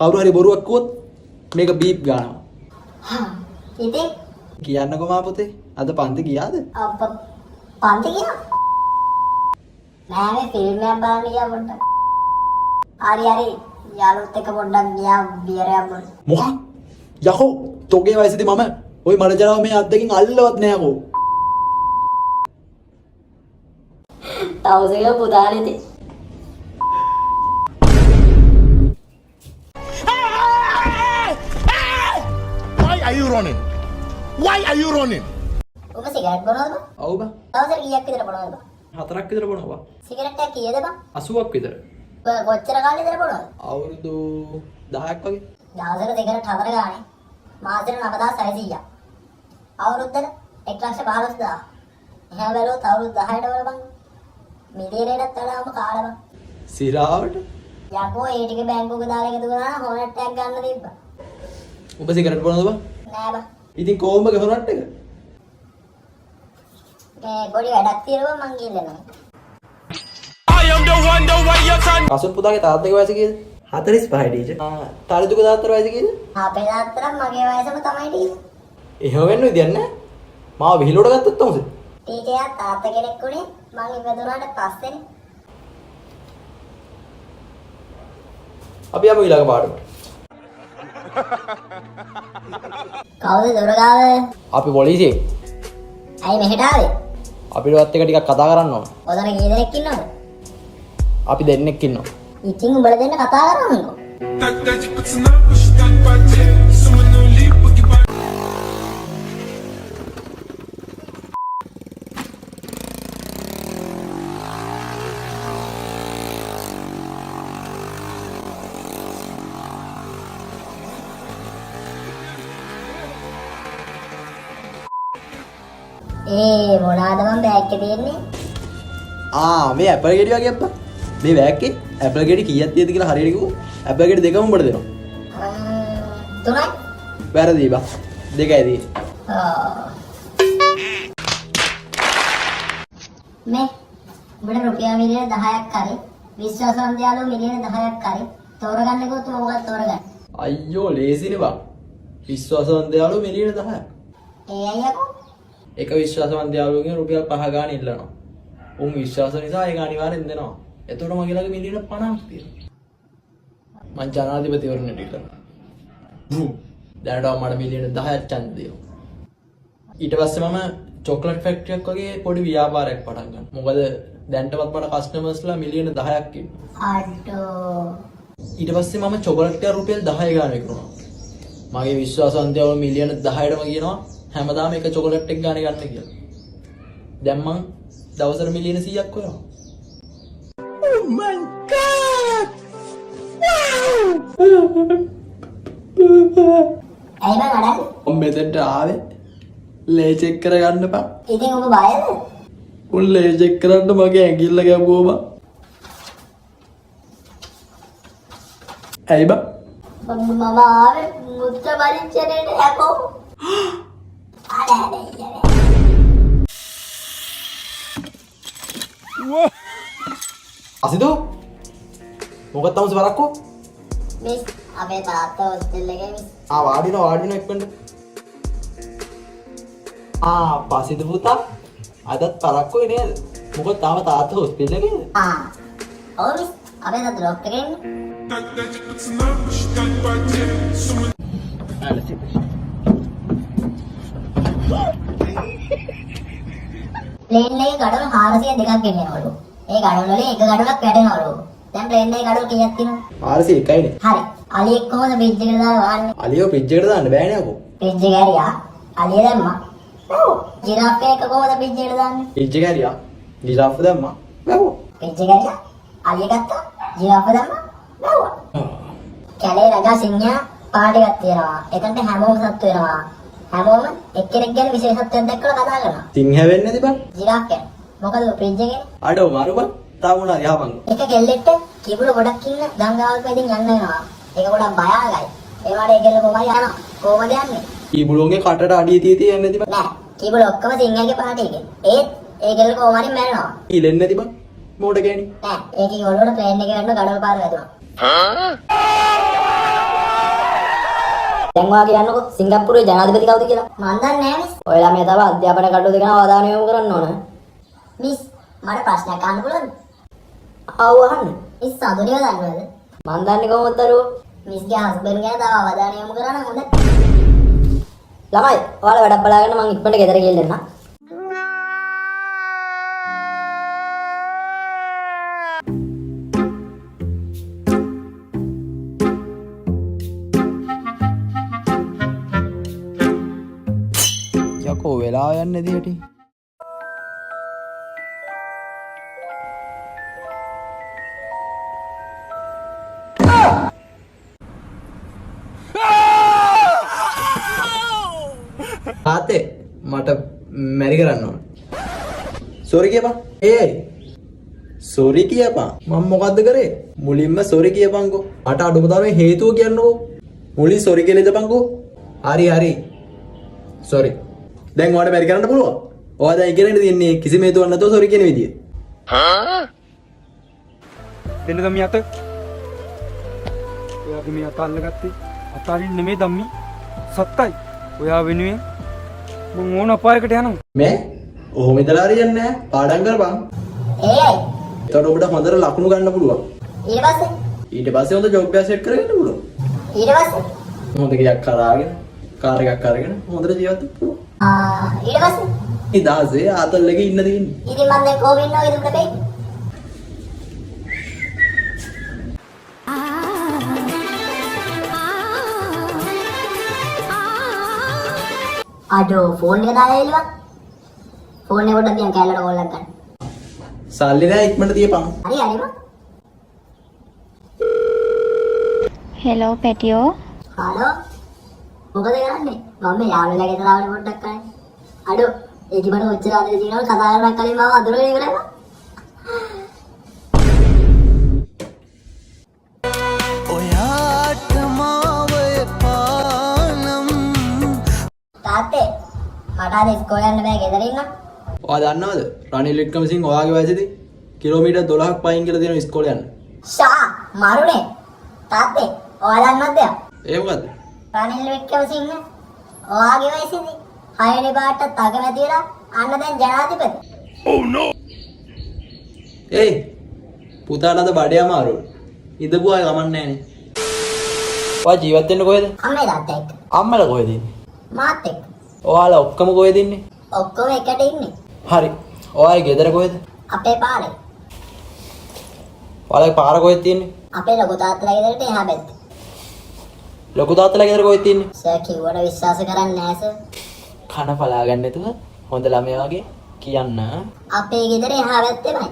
කවුරු හරි බොරුවක් කිව්වොත් මේක බීප් ගන්නවා. හා ඉතින් කියන්නකෝ මා පුතේ, අද පන්ති ගියාද? අප පන්ති ගියා නෑ, මේ ෆිල්ම් එකක් බලන්න ගියා පොඩ්ඩක්. හරි හරි, යාළුවොත් එක්ක පොඩ්ඩක් ගියා බියර් එකක් බොන්න. මොකක්? යකෝ තෝගේ වයසේදී මම ඔය මඩජරාව මේ අත් දෙකෙන් අල්ලවත් නෑ යකෝ. තවුසගේ පුතානේ ඉතින්. Why are you running? Why are you running? ඔබ සිගරට් බොනවද බං? ඔව් බං. දවසට කීයක් විතර බොනවද බං? හතරක් විතර බොනවා බං. සිගරට් එකක් කීයද බං? 80ක් විතර. ඔබ කොච්චර කාලෙ විතර බොනවද? අවුරුදු 10ක් වගේ. දවසට සිගරට් හතර ගානේ මාසෙට 9600ක්. අවුරුද්දට 1,15,000. එහෙම බැලුවොත් අවුරුදු 10ට වල බං මිලියනයටත් වඩා ඔබ කාලා බං. සිරාවට. යකෝ ඒ ටික බැංකුවක දාලා එකතු කරා නම් හොනට් එකක් ගන්න තිබ්බා. උඹ සිගරට් බොනවද බං? නෑ බං. ඉතින් කොහොමද හොනට් එක? මේ පොඩි වැඩක් තියෙනවා මං ගිහින් එනවා. I am the one, the way your son. Kasun පුතාගේ තාත්තගේ වයස කීයද? 45 ටීචර්. ආ, තරිදුක තාත්තගේ වයස කීයද? අපේ තාත්තට මගේ වයසම තමයි ටීචර්. එහෙම වෙන්න විදියක් නෑ. මාව විහිළුවට ගත්තොත් තමුසේ. ටීචර් යා තාත්තා කෙනෙක් වුණේ මං ඉපදුනාට පස්සේනේ. අපි යමු ඊළඟ පාඩමට. කවුද දොර ගාව? අපි පොලිසියෙන්. ඇයි මෙහෙට ආවේ? අපිට ඔයත් එක ටිකක් කතා කරන්න ඕන. ඔතන කී දෙනෙක් ඉන්නවද? අපි දෙන්නෙක් ඉන්නවා. ඉතින් උඹලා දෙන්න කතා කරන්නකෝ. Так дайте пацанам посчитать потери. Суммы нули погибают. ඒ මොනාද මං බෑග් එකේ තියෙන්නේ? ආ, මේ ඇපල් ගෙඩි වගේ අප්පා. මේ බෑග් එකේ ඇපල් ගෙඩි කීයක් තියෙද කියලා හරියට කිව්වොත් ඇපල් ගෙඩි දෙකම උඹට දෙනවා. තුනයි. වැරදි බා. දෙකයි තියෙන්නේ. ආ. මේ උඹට රුපියල් මිලියන 10ක් හරි විශ්වාසවන්ත යාළුවෝ මිලියන 10ක් හරි තෝරගන්න කිව්වොත් උඹ මොකක්ද තෝරගන්නේ? අයියෝ ලේසිනේ බා. විශ්වාසවන්ත යාළුවෝ මිලියන 10ක්. ඒ අයියකෝ. එක විශ්වාසවන්ත යාළුවගෙන් රුපියල් 5 ගාන ඉල්ලනවා. උන් විශ්වාස නිසා ඒක අනිවාර්යෙන් දෙනවා. එතකොට මගේ ළඟ මිලියන 50ක් තියෙනවා. මං ජනාධිපතිවරණයට ඉල්ලනවා. දැනටම මට මිලියන 10ක් ඡන්ද දෙනවා. ඊට පස්සේ මම චොක්ලට් ෆැක්ටරියක් වගේ පොඩි ව්‍යාපාරයක් පටන් ගන්නවා. මොකද දැන්ටමත් මට කස්ටමර්ස්ලා මිලියන 10ක් ඉන්නවා. අඩෝ. ඊට පස්සේ මම චොකලට් එක රුපියල් 10 ගාන විකුණනවා. මගේ විශ්වාසවන්තයව මිලියන 10ටම කියනවා හැමදාම එක චොකලට් එක ගාන ගන්න කියලා. දැන් මං දවසට මිලියන 100ක් හොයනවා. Oh my God! ඇයි බං අඩන්නේ? මම මෙතෙන්ට ආවේ ලේ චෙක් කරගන්න බං. ඉතින් ඔබ බයද? උන් ලේ චෙක් කරන්න මගේ ඇඟිල්ල ගැහුවා බං. ඇයි බං? මම ආවේ මුත්‍ර පරීක්ෂණයට යකෝ. අඩේ අඩේ අඩේ. අසිදු මොකක්ද තමස වරක්කෝ? මිස් අපේ තාත්තා හොස්ටල් එකේ මිස්. ආ, වාඩි වෙනවා වාඩි වෙනවා ඉක්මනට. ආ පසිදු පුතා, අදත් පරක්කුයි නේද? මොකද තාම තාත්තා හොස්පිටල් එකේද? ආ ඔව් මිස්, අපේ තාත්තා ඩොක්ටර් කෙනෙක්. Так дайте пацанам посчитать потери. Суммы plane එකේ ගඩොල් 402ක් ගෙනියනවලු. ඒ ගඩොල් වලින් එක ගඩොලක් වැටෙනවලු. දැන් ප්ලේන් එකේ ගඩොල් කීයක් තියෙනවද? 401යිනේ. හරි. අලියෙක් කොහොමද බ්‍රිජ් එකට දාලා වහන්නේ? අලියෝ ෆ්‍රිජ් එකට දාන්න බෑනේ අකෝ. බ්‍රිජ් එක ඇරියා. අලිය දැම්මා. ඔව්. ජිරාෆ් එක කොහොමද බ්‍රිජ් එකට දාන්නේ? ෆ්‍රිජ් එක ඇරියා. ජිරාෆ් දැම්මා. වැහුවා. බ්‍රිජ් එක ඇරියා. අලිය ගත්තා. ජිරාෆ් දැම්මා. වැහුවා. කැලේ රජා සිංහයා පාටි එකක් තියෙනවා. එතනට හැමෝම සත්තු වෙනවා. හැමෝම එක්කෙනෙක් ගැන විශේෂත්වයක් දැක්කලා කතා කරනවා. සිංහ වෙන්නේ නැති බං. ජිරාෆ් ගැන. මොකද ෆ්‍රිජ් එකේනේ. අඩෝ මරු බං. තාම මොනවා යහපන්. එක කෙල්ලෙක්ට කිඹුල ගොඩක් ඉන්න ගංගාවක මැදින් යන්න වෙනවා. ඒක ගොඩක් භයානකයි. ඒ වගේ ඒ කෙල්ල කොහමද යනවා? කොහමද යන්නේ? කීබුලුන්ගේ කටට අඩිය තිය තිය යන්නේ නැති බං. නෑ. කිඹුල ඔක්කොම සිංහයාගේ පාටි එකේ. ඒත් ඒ කෙල්ල කොහොම හරි මැරෙනවා. ඉලෙන්නේ නැති බං. මෝඩ ගෑණි. නෑ. ඒකේ ඔළුවට ප්ලේන් එකේ වැටෙන ගඩොල් පාර වැදුනා. දැන් ඔයා කියන්නකෝ සිංගප්පූරුවේ ජනාධිපති කවුද කියලා? මන් දන්නේ නෑ මිස්. ඔය ළමයා තව අධ්‍යාපන කටයුතු ගැන අවධානය යොමු කරන්න ඕන. මිස් මට ප්‍රශ්නයක් අහන්න පුළුවන්ද? ආව් අහන්න. මිස් සඳුනිව දන්නවද? මන් දන්නේ කොහොමද දරුවෝ? මිස්ගේ හස්බන්ඩ් ගැන තව අවධානය යොමු කරා නම් හොඳයි. ළමයි ඔයාලා වැඩක් බලාගන්න මං ඉක්මනට ගෙදර ගිහින් එන්නම්. යකෝ වෙලාව යන්නේ නැති හැටි. තාත්තේ මට මැරි කරන්න ඕන. සෝරි කියපන්. ඒ සෝරි කියපන්. මම මොකද්ද කරේ? මුලින්ම සෝරි කියපන්කෝ. මට අඩුම තරමේ හේතුව කියන්නකෝ. මුලින් සෝරි කියලා ඉඳපන්කෝ. හරි හරි. සෝරි. දැන් ඔයාලට මැරි කරන්න පුළුවන්. ඔයා දැන් ඉගෙනගෙන තියන්නේ කිසිම හේතුවක් නැතුව සෝරි කියන විදිය. දෙන්න දම්මි අත. ඔයාගේ මේ අත අල්ලගත්තේ අතාරින්න නෙමෙයි දම්මි. සත්තයි. ඔයා වෙනුවෙන් මං ඕන අපායකට යනවා. මේ ඔහොම ඉඳලා හරියන්නේ නැහැ. පාඩම් කරපන්. ඒ අයි එතකොට ඔබට හොඳට ලකුණු ගන්න පුළුවන්. ඊට පස්සේ ඊට පස්සේ හොඳ ජොබ් එකක් සෙට් කරගන්න පුළුවන්. ඊට පස්සේ හොඳ ගෙයක් කරාගෙන කාර් එකක් අරගෙන හොඳට ජීවත් වෙන්න පුළුවන්. ආ ඊට පස්සේ නිදහසේ ආතල් එකේ ඉන්න තියෙන්නේ. ඉතින් මං දැන් කොහොම ඉන්නවද උඹට බේ? අඩෝ ෆෝන් එක දාලා එළුවා. ෆෝන් එක පොඩ්ඩක් තියන් කැලලට කෝල් එකක් ගන්න. සල්ලි නෑ ඉක්මනට තියපන්. හරි හරි බං. හෙලෝ පැටියෝ. හලෝ. මොකද කරන්නේ? මම මේ යාළුවලා ගෙදර ආවනේ පොඩ්ඩක් කලින්. අඩෝ ඒක මට කොච්චර ආදරේ තියෙනවද කතා කරන්න කලින් මාව අඳුරගෙන ඉවරයි බං. ඔයාට මාව එපා නම්. තාත්තේ මට අද ඉස්කෝලේ යන්න බෑ ගෙදර ඉන්න. ඔයා දන්නවද රනිල් වික්‍රමසිංහ ඔයාගේ වයසේදී කිලෝමීටර් 12ක් පයින් කියලා තියෙනවා ඉස්කෝලේ යන්න. ෂා මරුනේ. තාත්තේ ඔයා දන්නවද දෙයක්? ඒ මොකද්ද? රනිල් වික්‍රමසිංහ ඔයාගේ වයසේදී හයවෙනි පාටත් අගමැති වෙලා අන්න දැන් ජනාධිපති. ඒයි පුතාට අද බඩේ අමාරුයි. ඉඳපු අය ගමන් නෑනේ. ඔයා ජීවත් වෙන්න කොහෙද? අම්මේ තාත්තා එක්ක. අම්මලා කොහෙද ඉන්නේ? මාත් එක්ක. ඔයාලා ඔක්කොම කොහෙද ඉන්නේ? ඔක්කොම එකට ඉන්නේ. හරි. ඔයාගේ ගෙදර කොහෙද? අපේ පාරේ. ඔයාලගේ පාර කොහෙද තියෙන්නේ? අපේ ලොකු තාත්තලා ගෙදරට එහා පැත්තේ. ලොකු තාත්තලා ගෙදර කොහෙද තියෙන්නේ? සර් කිව්වට විශ්වාස කරන්නේ නෑ සර්. කන පලා ගන්න නැතුව හොඳ ළමයා වගේ කියන්න. අපේ ගෙදර එහා පැත්තේමයි.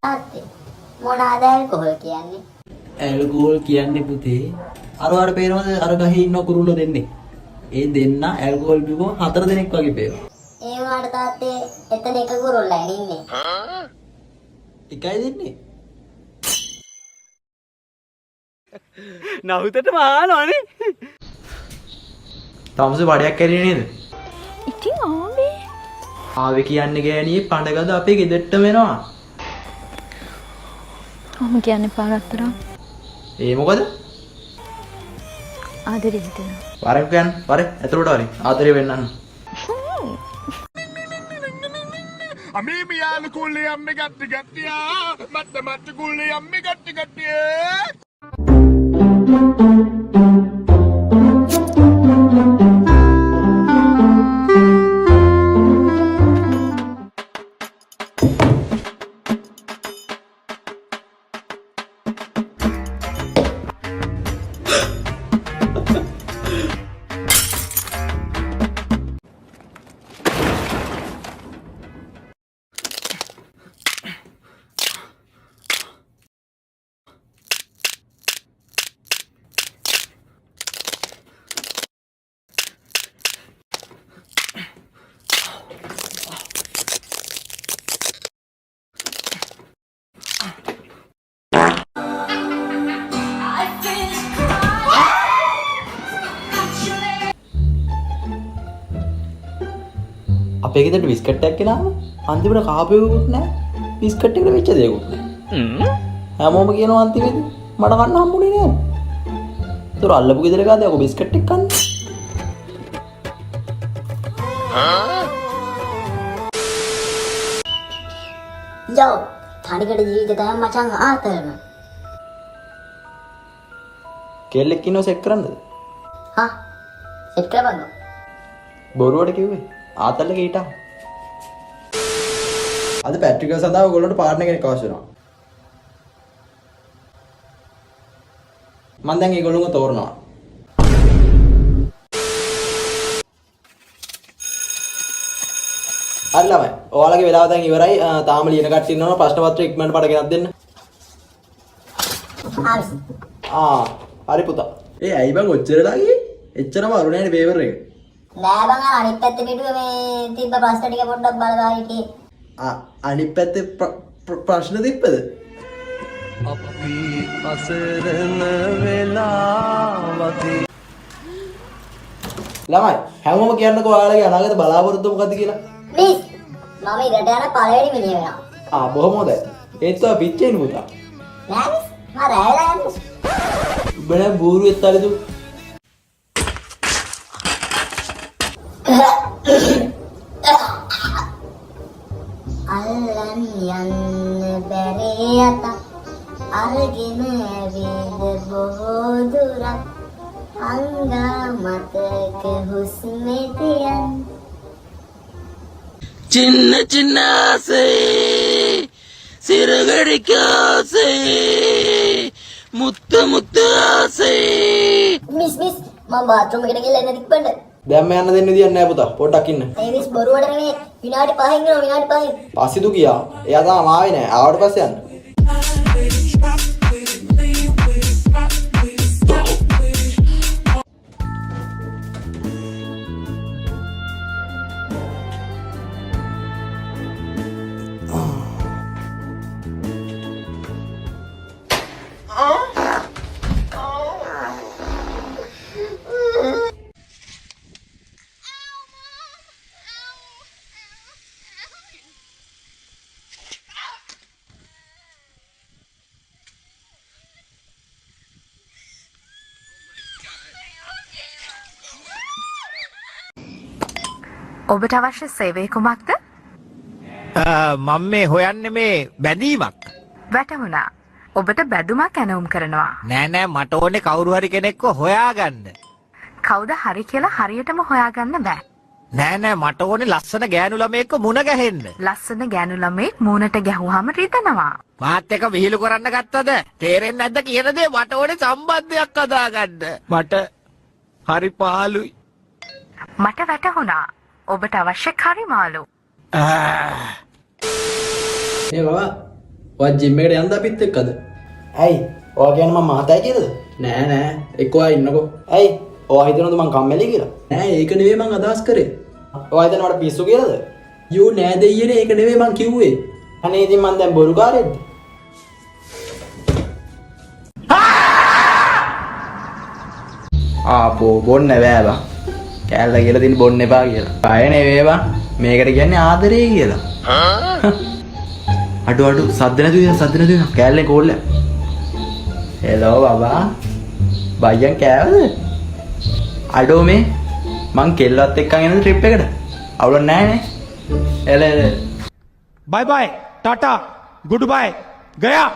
තාත්තේ මොනවාද ඇල්කොහොල් කියන්නේ? ඇල්කොහොල් කියන්නේ පුතේ අර අර පේනවද අර ගහේ ඉන්න කුරුල්ලෝ දෙන්නේ. ඒ දෙන්න ඇල්කොහොල් බිව්වම හතර දෙනෙක් වගේ පේනවා. ඒ වුණාට තාත්තේ එතන එක කුරුල්ලයි ඉන්නේ. එකයි දෙන්නේ. නහුතට මහානවනේ. තමුසේ බඩයක් ඇරියේ නේද? ඉතින් ආවේ. ආවේ කියන්නේ ගෑණියේ පඬගද අපේ ගෙදරටම එනවා. ඔහොම කියන්න එපා රත්තරන්. ඒ මොකද? ආදරේ හිතෙනවා. වරෙන් කියන්න වරේ ඇතුළට වරේ ආදරේ වෙන්නන්න. අමි යාළු කුල්ලි අම්මි ගත්ති ගත්තියා මත්ත මත්ත කුල්ලි අම්මි ගත්ති ගත්තියේ. අපේ ගෙදරට බිස්කට් එකක් ගෙනාම අන්තිමට කාපෙකුත් නෑ බිස්කට් එකට වෙච්ච දෙයක්වත් නෑ. හැමෝම කියනවා අන්තිමේදී මට කන්න හම්බුනේ නෑ. ඒතර අල්ලපු ගෙදර කාද යකෝ බිස්කට් එක කන්නේ? යෝ තනිකඩ ජීවිතය තමයි මචං ආතල්ම. කෙල්ලෙක් ඉන්නව සෙට් කරන්නද? හා සෙට් කරපන්කෝ. බොරුවට කිව්වේ. ආතල් එකේ හිටන්. අද පැට්‍රිකල් සඳහා ඔයගොල්ලන්ට පාර්ට්නර් කෙනෙක් අවශ්‍ය වෙනවා. මං දැන් ඒගොල්ලන්ව තෝරනවා. හරි ළමයි. ඔයාලගේ වෙලාව දැන් ඉවරයි. තාම ලියන කට්ටිය ඉන්නවනම් ප්‍රශ්න පත්‍ර ඉක්මනට පට ගෙනත් දෙන්න. ආවිස්. ආ හරි පුතා. ඒ ඇයි බං ඔච්චර වෙලා ගියේ? එච්චරම අරු නෑනේ පේපර් එක. නෑ බං, අර අනිත් පැත්තේ පිටුවේ මේ තිබ්බ ප්‍රශ්න ටික පොඩ්ඩක් බලලා හිටියේ. ආ අනිත් පැත්තේ ප්‍රශ්න තිබ්බද? අපි අසරණ වෙලා වගේ. ළමයි හැමෝම කියන්නකෝ ඔයාලගේ අනාගත බලාපොරොත්තු මොකද්ද කියලා. මිස්, මම ඉරට යන පළවෙනි මිනිහ වෙනවා. ආ බොහොම හොඳයි. ඒත් ඔයා පිච්චෙන්නේ පුතා. නෑ මිස්, මම රෑ වෙලා යන්නේ. උඹ නම් බූරුවෙක් තරිදු. අල්ලන් යන්න බැරි අතක් අරගෙන ඇවිද බොහෝ දුරක් අංගා මතක හුස්මේ තියන්. சின்ன சின்ன ஆசை, சிறகடிக்க ஆசை, முத்து முத்து ஆசை. මිස් මිස්, මම බාත්රූම් එකට ගිහලා එන්න ඉක්මනට. දැම්ම යන්න දෙන්න විදියක් නෑ පුතා. පොඩ්ඩක් ඉන්න. ඒ මිස්, බොරුවට නෙමෙයි, විනාඩි 5න් එනවා, විනාඩි 5න්. පසිදු ගියා. එයා තාම ආවේ නෑ. ආවට පස්සේ යන්න. ඔබට අවශ්‍ය සේවය කුමක්ද? මම මේ හොයන්නේ මේ බැඳීමක්. වැටහුණා. ඔබට බැදුමක් ඇනවුම් කරනවා. නෑ නෑ, මට ඕනේ කවුරු හරි කෙනෙක්ව හොයාගන්න. කවුද හරි කියලා හරියටම හොයාගන්න බෑ. නෑ නෑ, මට ඕනේ ලස්සන ගෑනු ළමයෙක්ව මුණ ගැහෙන්න. ලස්සන ගෑනු ළමයෙක් මූණට ගැහුවාම රිදෙනවා. මාත් එක්ක විහිළු කරන්න ගත්තද? තේරෙන්නේ නැද්ද කියන දේ? මට ඕනේ සම්බන්ධයක් හදාගන්න. මට හරි පාළුයි. මට වැටහුණා. ඔබට අවශ්‍ය කරි මාළු. මේ බබා, ඔයා ජිම් එකට යන්ද අපිත් එක්කද? ඇයි? ඔයා කියන්නේ මං මහතයි කියලාද? නෑ නෑ, එක්ක ඔයා ඉන්නකෝ. ඇයි? ඔයා හිතනවද මං කම්මැලි කියලා? නෑ, ඒක නෙවෙයි මං අදහස් කරේ. ඔයා හිතන්නේ මට පිස්සු කියලාද? යෝ නෑ දෙයියනේ, ඒක නෙවෙයි මං කිව්වේ. අනේ ඉතින් මං දැන් බොරුකාරයෙක්ද? ආපෝ බොන්න බෑ බං. කෑල්ල කියලා තියෙන බොන්න එපා කියලා. බය නෙවෙයි බං. මේකට කියන්නේ ආදරේ කියලා. අඩු අඩු සද්ද නැතුව ඉන්න, සද්ද නැතුව ඉන්න. කෑල්ලේ කෝල් එක. හෙලෝ බබා. බයියන් කෑවද? අඩෝ මේ මං කෙල්ලවත් එක්කන් එනද ට්‍රිප් එකට? අවුලක් නෑ නේ. එල එල. Bye bye, tata, good bye, गया.